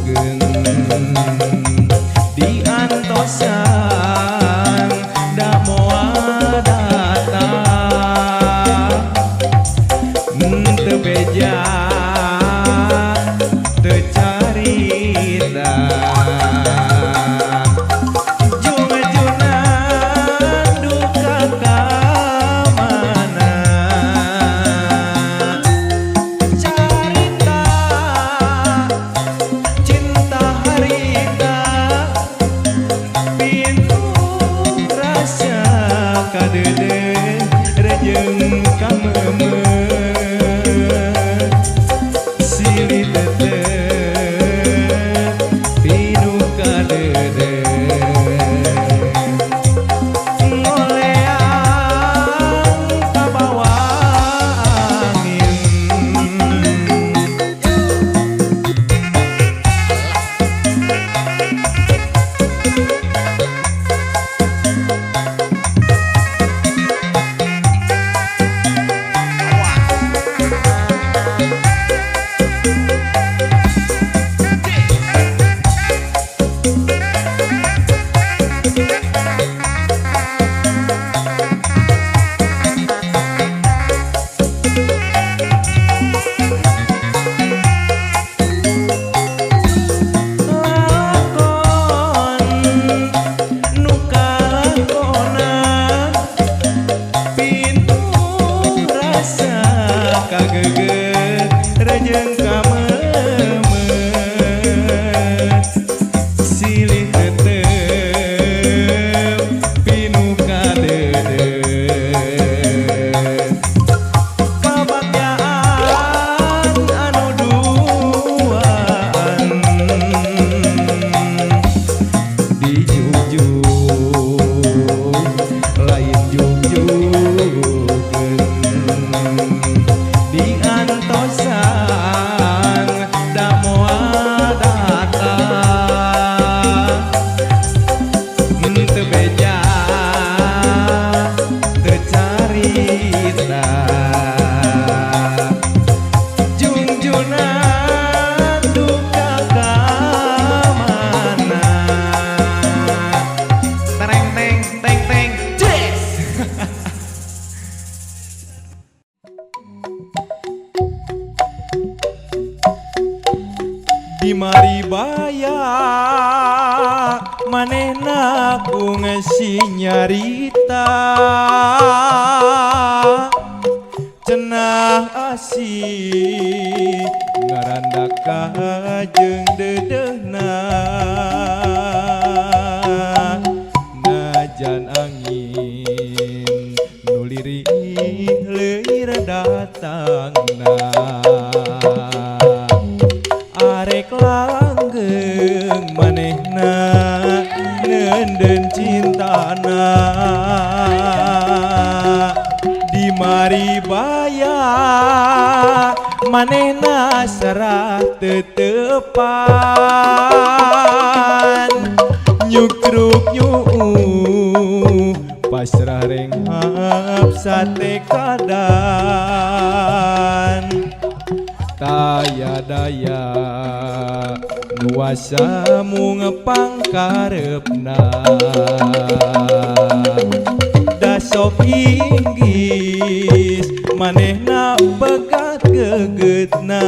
Jugjugkeun diantosan da moal datang teu beja teu carita jungjunan duka ka mana carita cinta harita pinuh rasa kadeudeuh rejeng kameumeuh silih tetep pinuh kadeudeuh ngoleang kabawa angin. Lalakon nu kalakonan pinuh rasa kageugeuh rejeng kameumeuh silih tetep pinuh kadeudeuh kabagjaan anu duaan dijugjug lain jugjugkeun diantosan da moal datang teu beja teu carita jungjunan duka ka mana tereng teng teng teng jazz. Di maribaya manehna ku ngeusi nyarita cenah asih ngarandaka jeung deudeuhna najan angin nu lirih leuir datangna arek langgeng manehna neundeun cintana di maribaya manehna serah tetepan nyukruk nyuu pasrah renghap sate kadan taya daya nuasa mung pangkarepna da sok inggis manehna pegat gegetna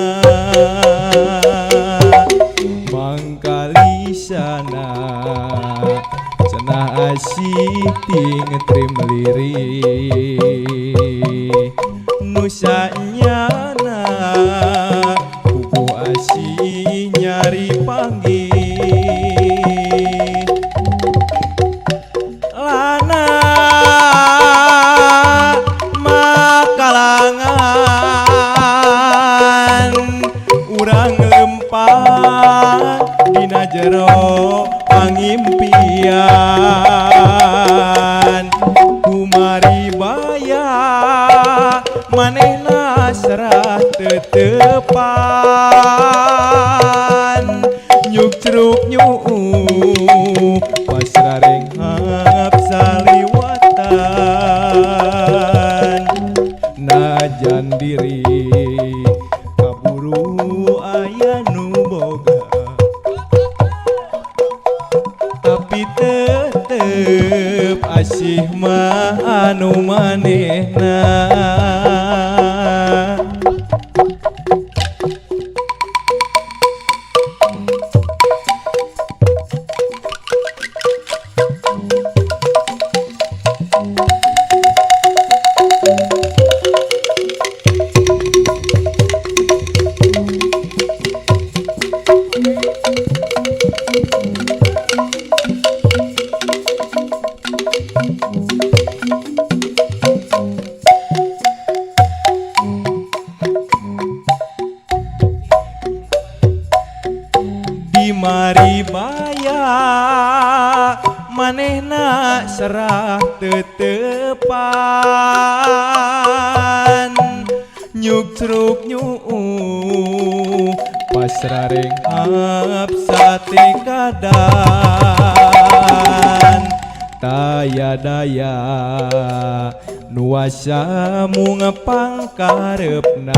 mangkalisana cenah asih ting trim lirih nusa nyana puguh asih nyari panggih lana makalangan urang lempang dina jero pangimpian kumari baya manehna serah tetepan nyuk ceruk nyuu pasrah renghap saliwatan najan diri kaburu aya nu boga. Asih mah anu manehna. Di maribaya manehna serah tetepan, nyuk ceruk nyuu pasrah renghap sate kadan. Taya daya nuasa mungepang karepna,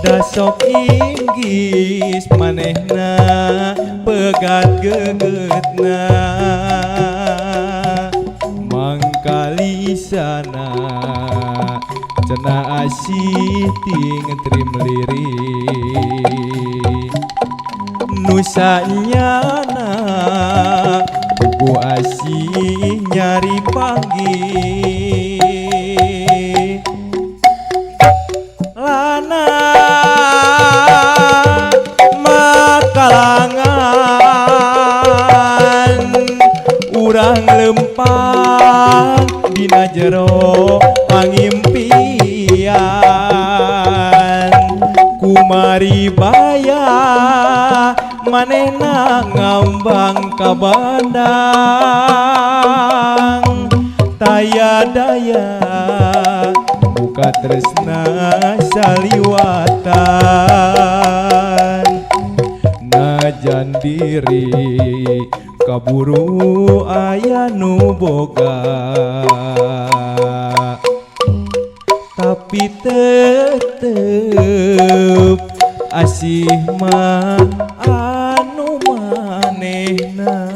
dasok inggis manehna pegat gegetna. Mangkalisana cenah asih ting trim liri, nusa nyana buku asih nyari panggi. Lana makalangan urang lempang dina jero pangimpian. Kumari baya manehna ngambang ka bandang, taya daya buka tresna saliwatan. Najan diri kaburu aya nu boga, tapi tetep asih mah anu manehna.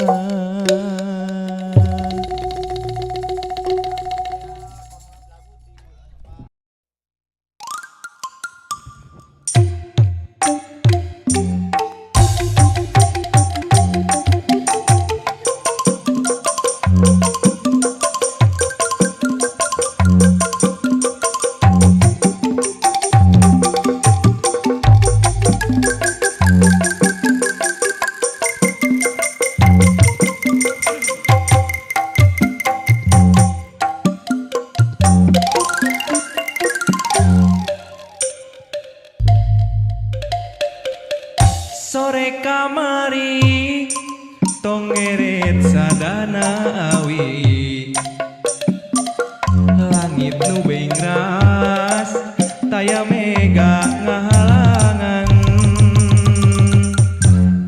Sore kamari tongeret sadana awi, langit nu beingras taya mega ngahalangan.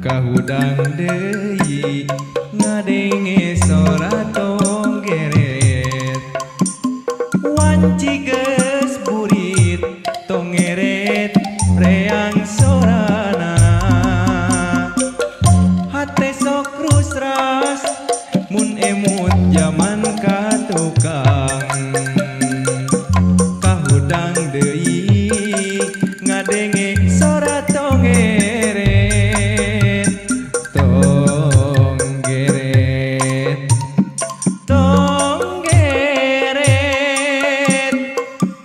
Kahudang deui ngadenge sora tonggeret, wanci geus burit tongeret reang sorana. Hate sok rusras mun emut jaman ka tukang, kahudang deui ngadenge sora tonggeret, tonggeret, tonggeret,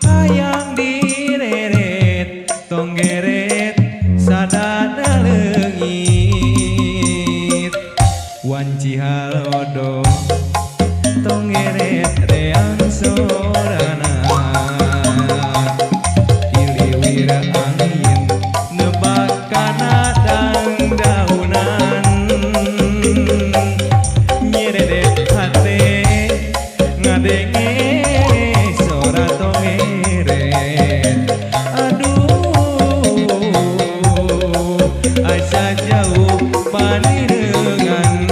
hayang direret tonggeret sadana leungit. Wanci halodo tongeret reang sorana, iliwir angin nebak kana dangdaunan. Nyeredet hate ngadenge sora tongeret, aduh asa jauh panirengan.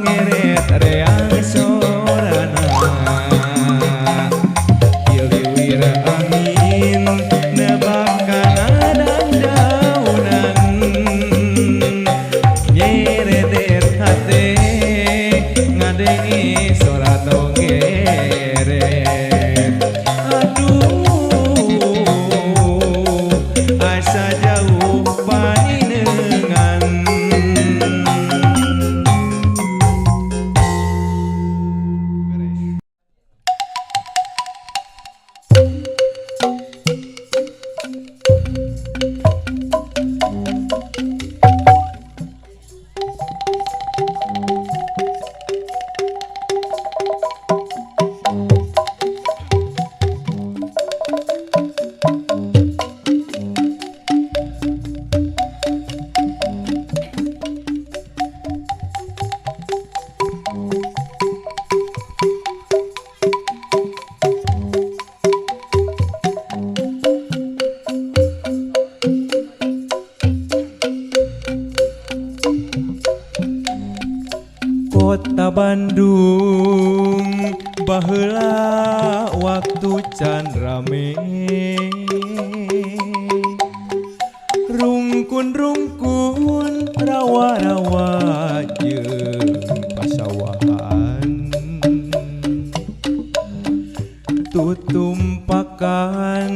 tongeret reang sorana Hiliwir angin nebak kana dandaunan Nyeredet hate ngadenge sora tonggeret. Aduh asa jauh paninengan. Kota Bandung baheula waktu can rame rungkun-rungkun rawa-rawa jeung pasawahan tutumpakan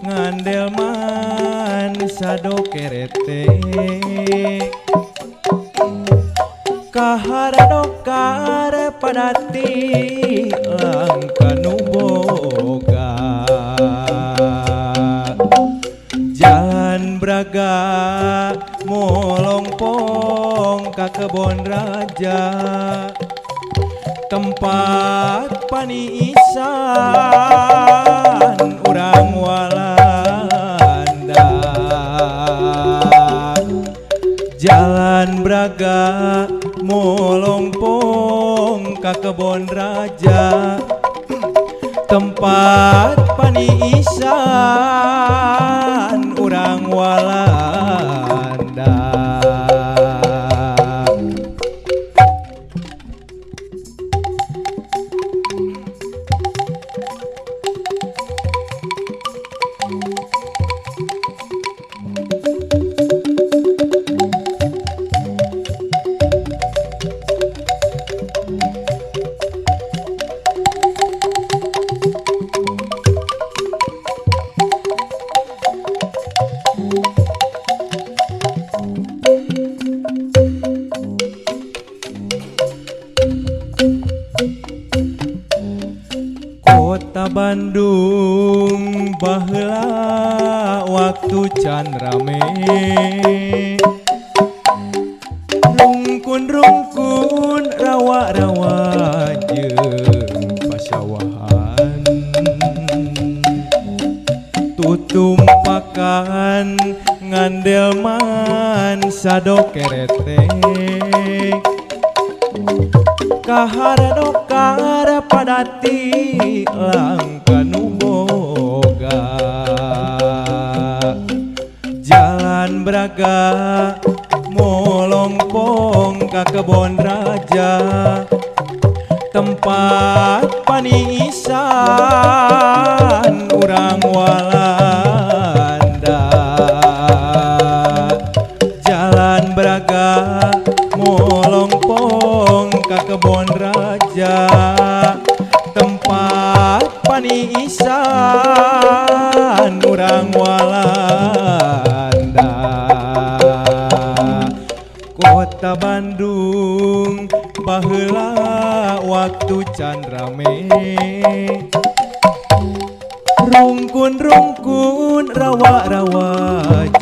ngandelman sadokerete kaharadokar padati langka nu boga Jalan Braga molongpong ka kebon raja tempat paniisan urang Walanda Jalan Braga molongpong ka kebon raja tempat paniisan urang Walanda. Kota Bandung baheula waktu can rame rungkun-rungkun rawa-rawa jeung pasawahan tutumpakan ngandelman sadokerete kaharadokar padati langka nu boga Jalan Braga molongpong ka kebon raja tempat paniisan urang Walanda Jalan Braga molongpong ka kebon raja tempat paniisan urang Walanda. Kota Bandung baheula waktu can rame rungkun-rungkun rawa-rawa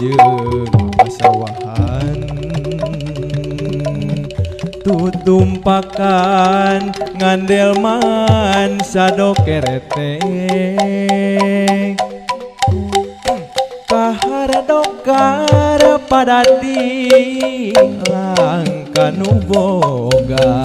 jeung pasawahan tutumpakan ngandelman sadokerete kaharadokar padati langka nu boga.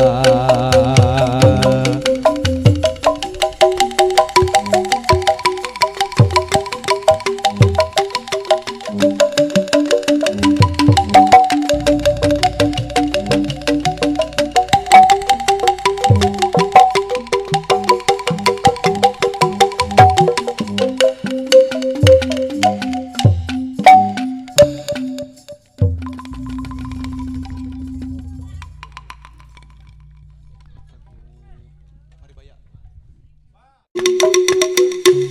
Duh,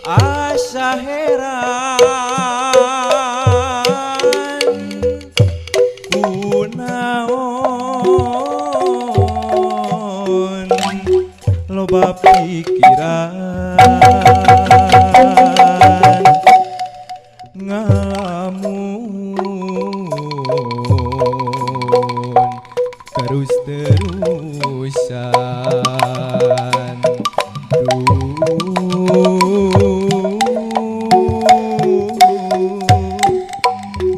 asa heran kunaon loba pikiran ngalamun terus-terusan. Duh,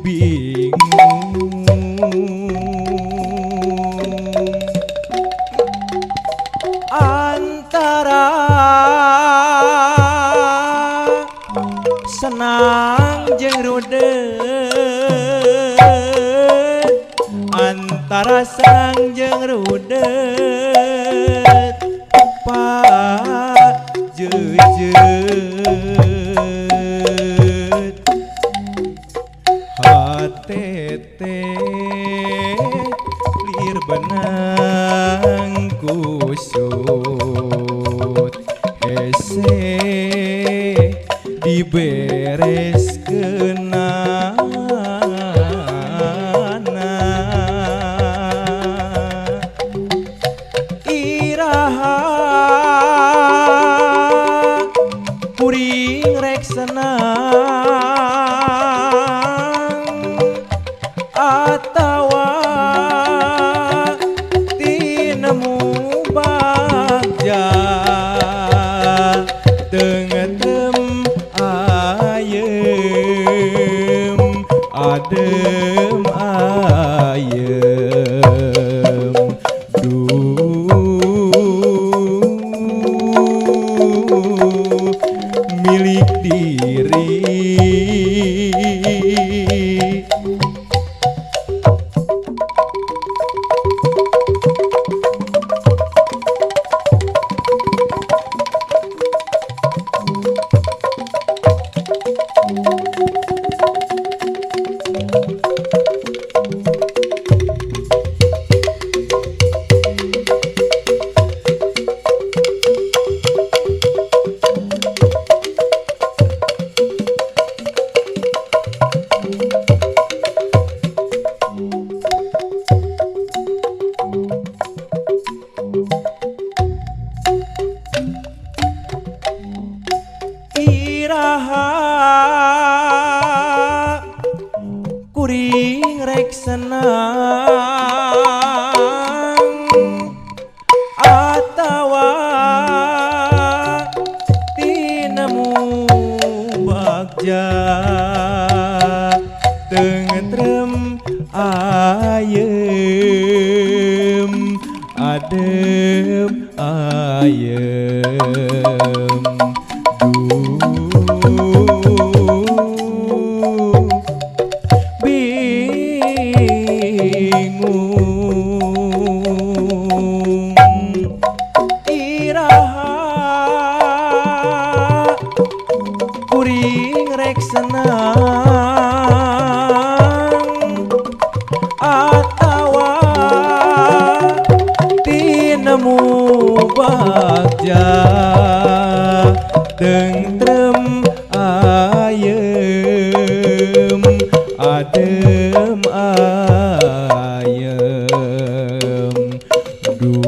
bingung antara senang jeung rudet, antara senang jeung rudet, Pak Jejet. HTT lir benang kusut, hese diberes kenana. Iraha kuring rek senang atawa tinemu bagja, tengetem ayem adem ayem. Duh, milik diri. Iraha kuring rek senang atawa tinemu bagja, tengetrem ayem adem ayem. Duh, bingung. Iraha kuring rek senang atawa tinemu bagja, tentrem ayem adem ayem. Duh,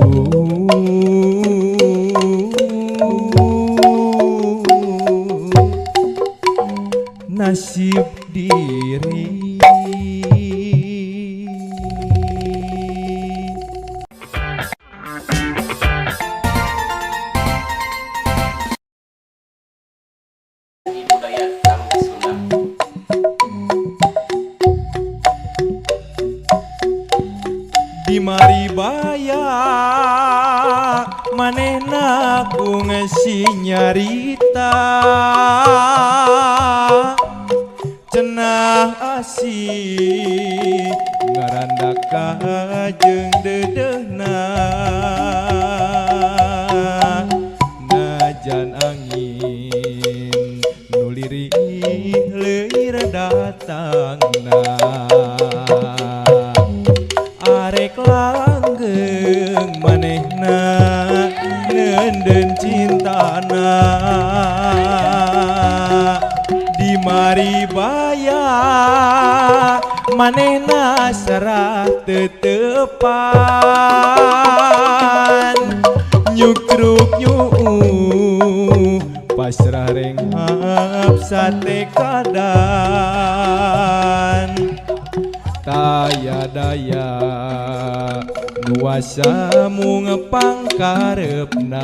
nasib diri. Budaya Kampung Sunda. Di mari. baya manehna kungsi nyarita cenah asih ngarandaka jeung deudeuhna najan angin nu lirih leuir datangna arek langgeng manehna neundeun cintana di mari baya manehna serah tetepan nyukruk nyuu pasrah renghap sate kadan taya daya nuasa mung pangkarepna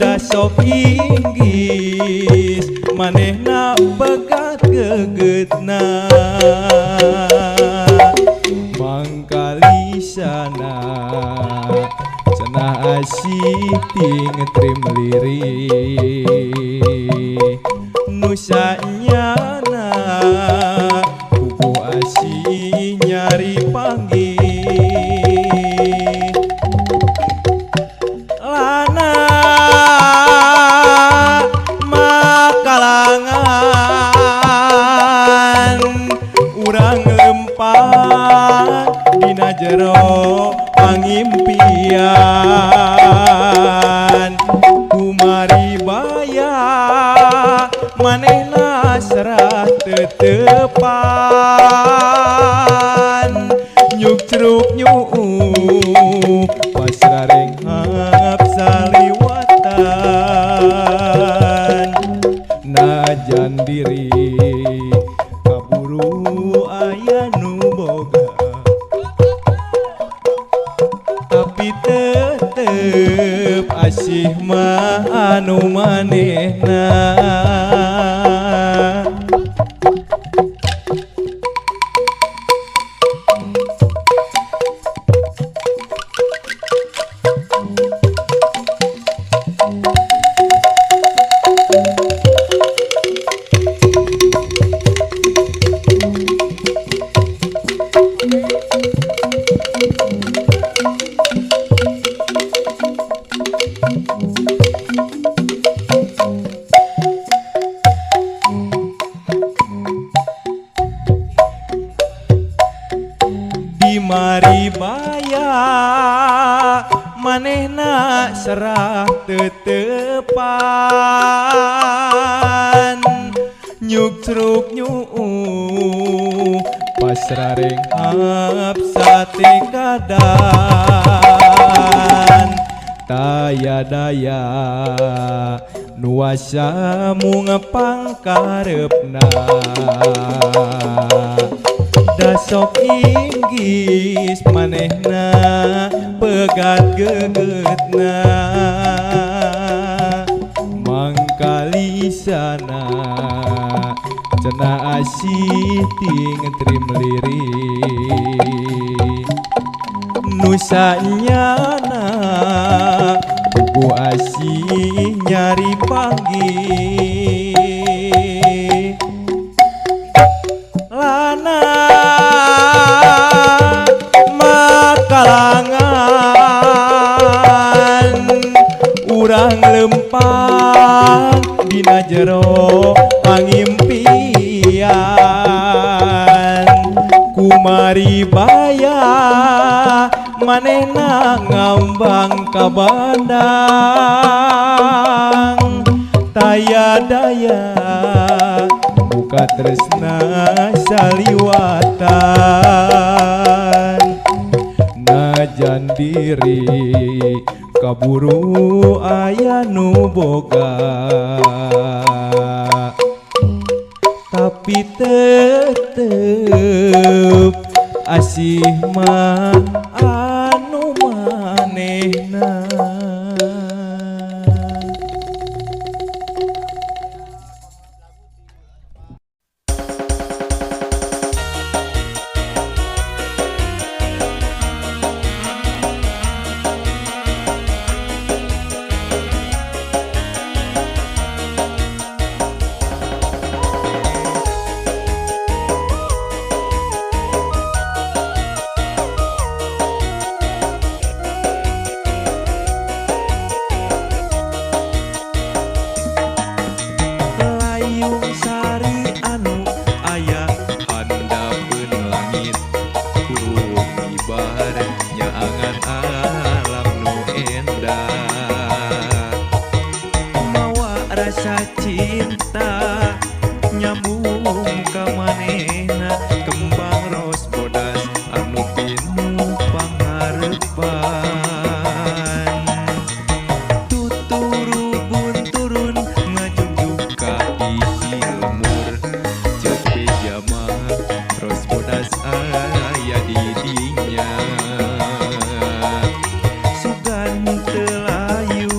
dasok inggis manehna pegat gegetna mangkalisana cenah asih ting trim lirih nusa nyana pupu asih nyari panggih lana makalangan urang lempang dina jero pangimpian kumari baya manehna serah tetepan nyukcruk nyuu pasrah renghap saliwatan najan diri kaburu aya nu boga tapi tetep asih mah anu manehna. Di mari baya manehna serah tetepan nyukcruk nyuu pasrah renghap sate kadan taya daya nuasa mung pangkarepna dasok inggis manehna pegat gegetna mangkalisana cenah asih ting trim lirih nusa nyana buku asih nyari panggih lana makalangan urang lempang dina jero pangimpian kumari baya manehna ngambang ka bandang taya daya buka tresna saliwatan najan diri kaburu aya nu boga tapi tetep asih mah anu manehna. Neangan alam nu endah mawa rasa cinta nyambung ka manehna kembang ros bodas anu pinuh pangharepan tuturubun turun ngajugjug ka hiji lemur ceuk beja mah ros bodas aya di dinya sugan teu layu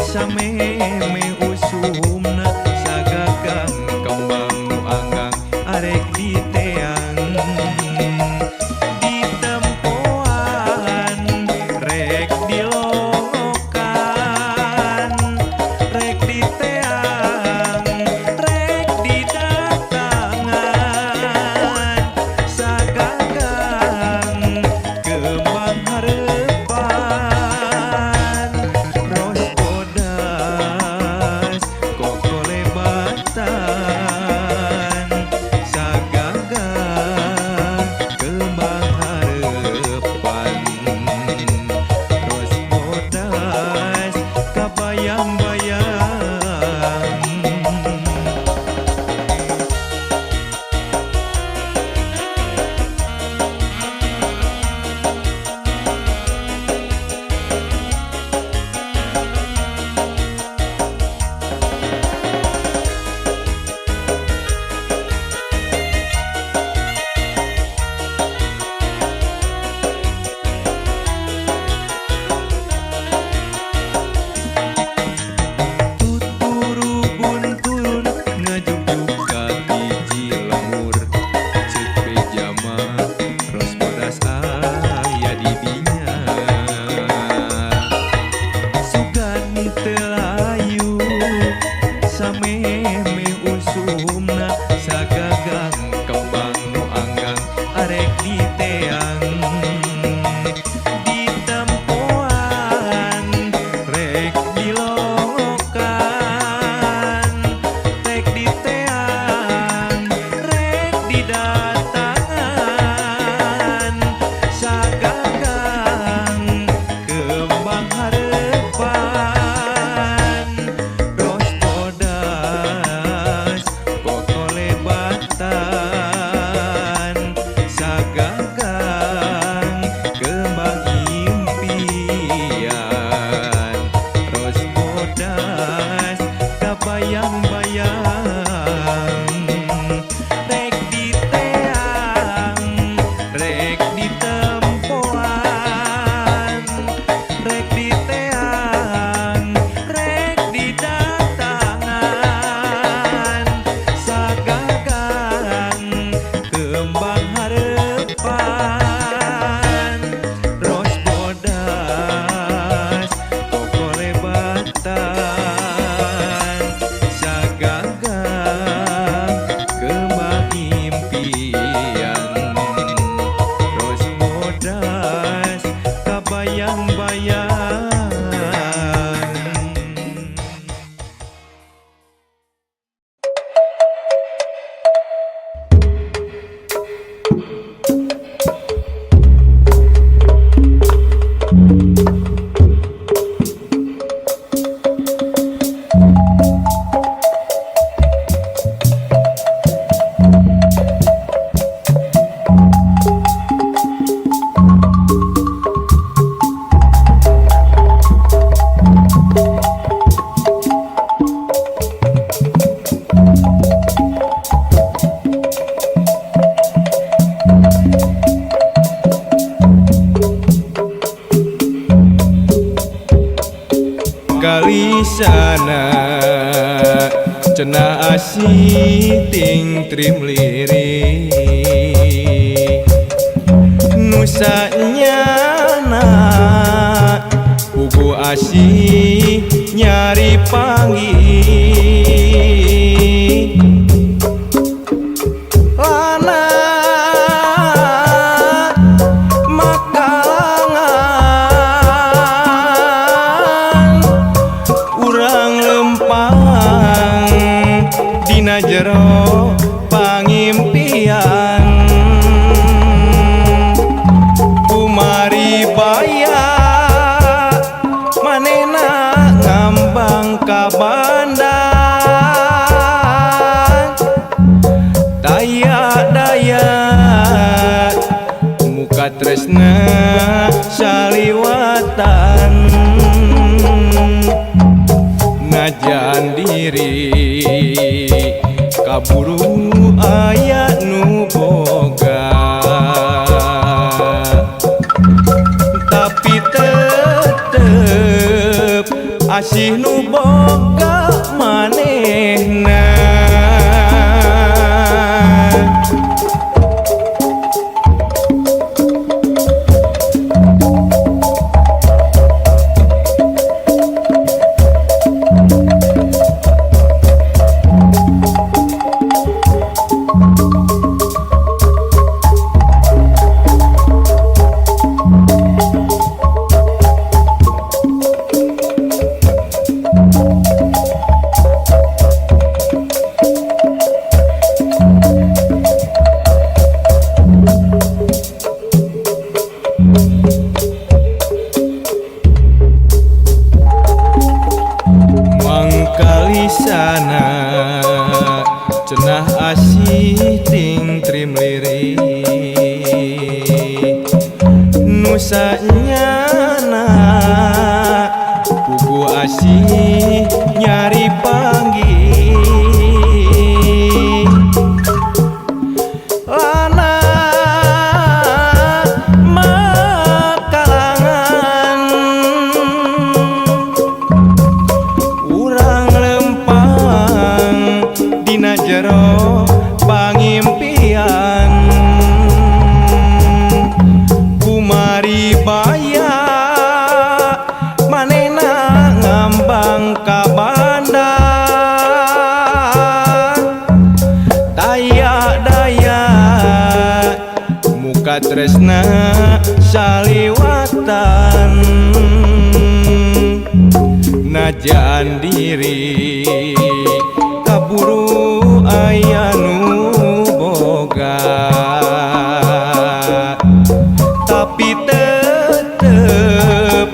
sameme usumna sagagang kembang nu anggang arek diteang ditempoan rek dilongokan rek diteang rek didatangan sagagang kembang harepan ros bodas kokolebatan sagagang kembang harepan ros bodas kabayang-bayang. Tuturubun turun ngajugjug ka hiji lemur ceuk beja mah ros bodas aya di dinya sugan teu layu sameme usumna sagagang kembang nu anggang arek diteang ditempoan rek dilongokan rek diteang rek didatangan sagagang kembang harepan ros bodas kokolebatan sagagang kembang impian ros bodas kabayang-bayang rek diteang rek ditempoan rek diteang rek didatangan sagagang kembang harepan ros bodas kokolebatan sagagang kembang impian ros bodas kabayang-bayang. Kalisana cenah asih ting trim lirik nusa nyana pugu asih nyari panggih lana makalangan urang lempang dina jero pangimpian. Muka tresna saliwatan najan diri kaburu aya nu boga tapi tetep asih nu boga manehna. Mangkalisana cenah asih ting trim lirik nusa nyana pugu asih nyari panggih lana makalangan urang lempang dina jero pangimpian kumari baya manehna ngambang ka bandar taya daya muka tresna saliwatan najan diri kaburu aya nu boga tapi tetep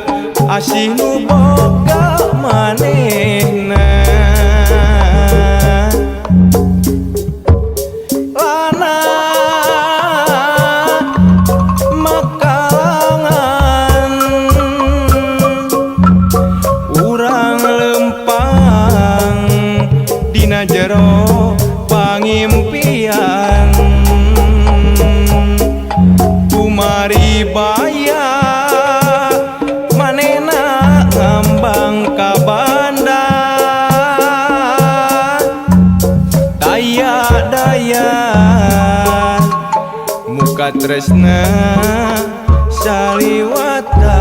asih nu boga manehna lana makalangan urang lempang dina jero pangimpian kumari baya manehna ngambang ka bandar daya daya muka tresna saliwatan.